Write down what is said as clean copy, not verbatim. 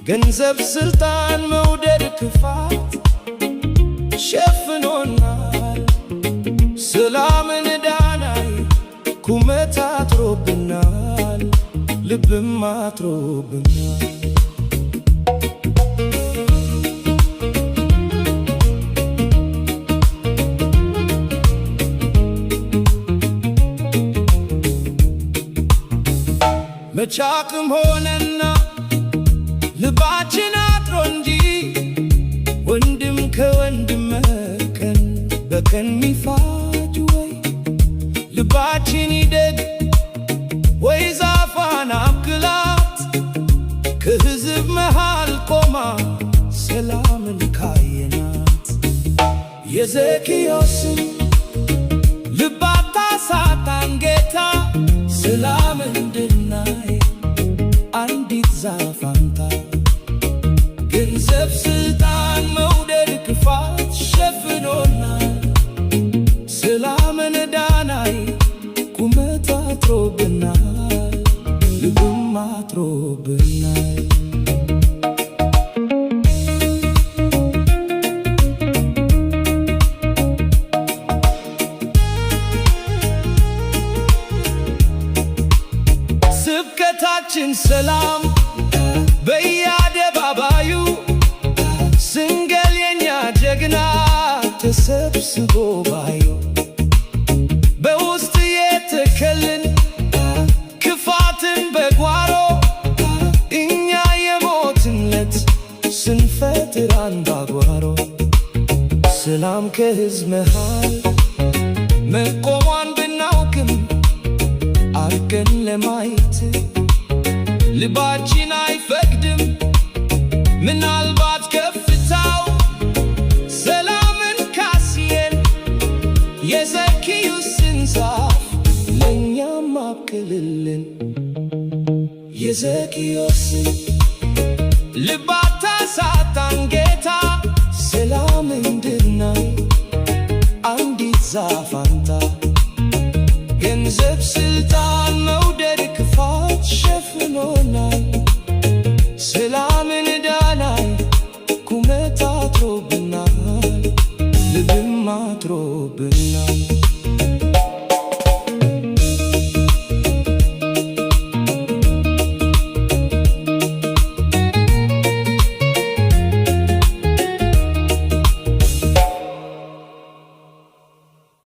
ገንዘብ፣ ስልጣን፣ መውደድ፣ ክፋት ሸፍኖናል። ሰላምን እንዳናይ ቁመት አጥሮብናል፣ ልብም አጥሮብናል። መቻቅም ሆነና ልባችን አጥሮ እንጂ ወንድም ከወንድም ቀን በቀን ሚፋጅ ወይ ልባችን ይደግ ወይ ዛፏን አብቅላት ከሕዝብ መሃል ቆማ ሰላምን ካየናት። የዘኪዮስን ልብ አታሳጣን ጌታ፣ ሰላም እንድናይ አንዲት ዛፍ አምጣ። ገንዘብ፣ ስልጣን፣ መውደድ፣ ክፋት ሸፍኖናል። ሰላምን እንዳናይ ቁመት አጥሮብናል፣ ልብም አጥሮብናል። ስብከታችን ሰላም በየአደባባዩ ስንገል የኛ ጀግና ተሰብስቦ ባዩ በውስጥ የተከልን ክፋትን በጓሮ እኛ የሞትንለት ስንፈጥር አንባጓሮ። ሰላም ከሕዝብ መሃል መቆሟን ብናውቅም አርቀን ለማየት ልባችን አይፈቅድም። ምናልባት ከፍታው ሰላምን ካስየን የዘኪዮስን ዛፍ ለእኛም አብቅልልን። የዘኪዮስን ልብ አታሳጣን ጌታ፣ ሰላም እንድናይ አንዲት ዛፍ።